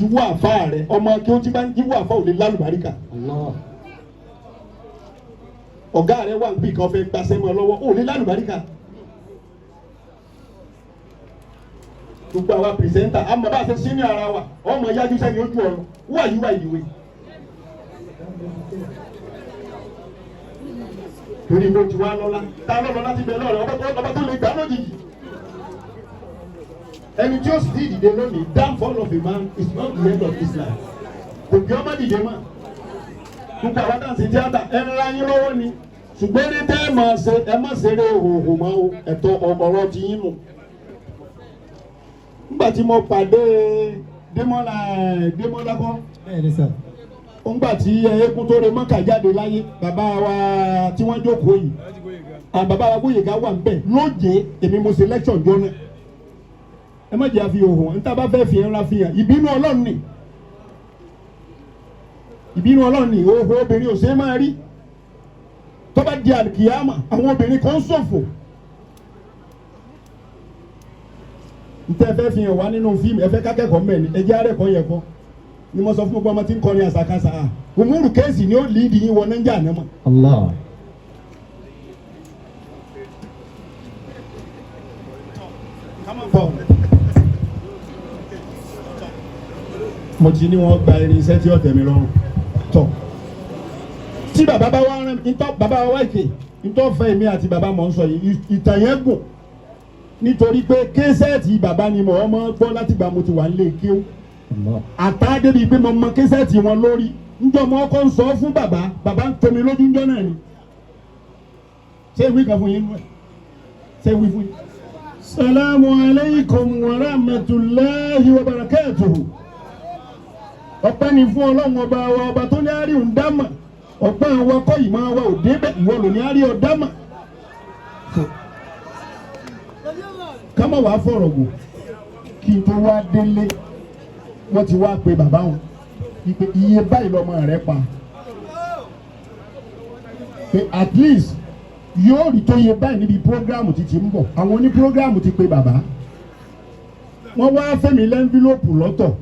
Jíwọ́ àfa rẹ, ọmọ kí ó ti bá ń jíwọ́ àfa ò lè lálùbáríkà. Allah. Ọ̀gá rẹ wà níbi kan fẹ́ gbaṣẹ́ mọ́ lọ́wọ́, ò lè lálùbáríkà. Gbogbo àwa presenter, àmọ́ bá a ṣe sí ní ara wa, ọmọ yájú sẹ́ni ojú ọ̀run wà yíwá ìdíwé. Torí bó ti wá lọ́lá, ta lọ́lọ́ láti bẹ lọ́rẹ̀ ọba tó lè gbà lójijì. Ẹni tí ó sì ti dìde lónìí, downfall of a man is not the end of his life. Kò bí ọmọ dìde mọ́. Gbogbo àwọn dáǹsì tíátà ẹ ń ra yín lọ́wọ́ ni, ṣùgbọ́n ní tẹ́ ẹ máa ṣe, ẹ má ṣeré hòhò mọ́ o, ẹ̀tọ́ ọ̀rọ̀ ti yín nù. Nígbà tí mo pàdé Démọ́lá, Démọ́lá kọ́? Bẹ́ẹ̀ni sà. Ńgbà tí eégún tó re mọ́kà jáde láyé, bàbá wa tí wọ́n jókòó yìí, àwọn bàbá wa Gbóyèga wà ńbẹ̀ lóje. Èmi mo ṣe lecture jọ náà. Ẹ má jẹ́ àfihàn òhun níta bá fẹ́ fi ńlá fi hàn. Ìbínú Ọlọ́run ni, ìbínú Ọlọ́run ni. Òhun obìnrin ò ṣe é máa rí. Tó bá di àlùkìyámà, àwọn obìnrin kan ń ṣòfò. Ntẹ́ fẹ́ fi hàn wá nínú fíìmù, ẹ fẹ́ kákẹ́kọ̀ọ́ mẹ́ni, ẹ jẹ́ àrẹ́kọ̀ọ́ yẹn kọ́ ni mo sọ fún gbogbo ọmọ tí ń kọrin àṣàkáṣà. À òmùrù kéèsì ni ó líìdì yín wọ nájà náà mọ́. Allah. Mo ti ní wọn gba irinṣẹ́ tí ó tẹ́ mi lọ́rùn tọ̀. Tí bàbá bá wá rán ntọ́, bàbá wa wáìkè ntọ́ fẹ́ mi àti bàbá mọ̀ ń sọ yìí, ìtàn yẹn gùn nítorí pé késẹ́ẹ̀tì bàbá ni mo ọmọ gbọ́ láti gbà mo ti wà nílé kíó. Allah. Àtá débi pé mo mọ késẹ́ẹ̀tì wọn lórí. Njọ́ mo kọ́ ń sọ fún bàbá, bàbá ń tomi lójú njọ́ náà ni. Ṣé ìwé kan fún yín nú ẹ̀? Ṣé ìwé fún yín? Salamu alaykum wa rahmatulahi wa barakatuhu. Ọpẹ́ ni fún Ọlọ́run ọba wa, ọba tó ní àárí òun dámà. Ọpẹ́ àwọn akọ́ yìí máa wá òde bẹ́ẹ̀, ìwọ ló ní àárí ọ̀dámà. Ká má wàá fọ̀rọ̀ gùn, kí n tó wá délé, wọ́n ti wá pe bàbá wọn wípé iye báyìí lọ́mọ rẹ̀ pa, pé at least yóò rí tó iye báyìí níbi programu ti ń bọ̀. Àwọn oní programu ti pe bàbá, wọ́n wá fẹ́mi lẹ́ńfílọ́pù lọ́tọ̀.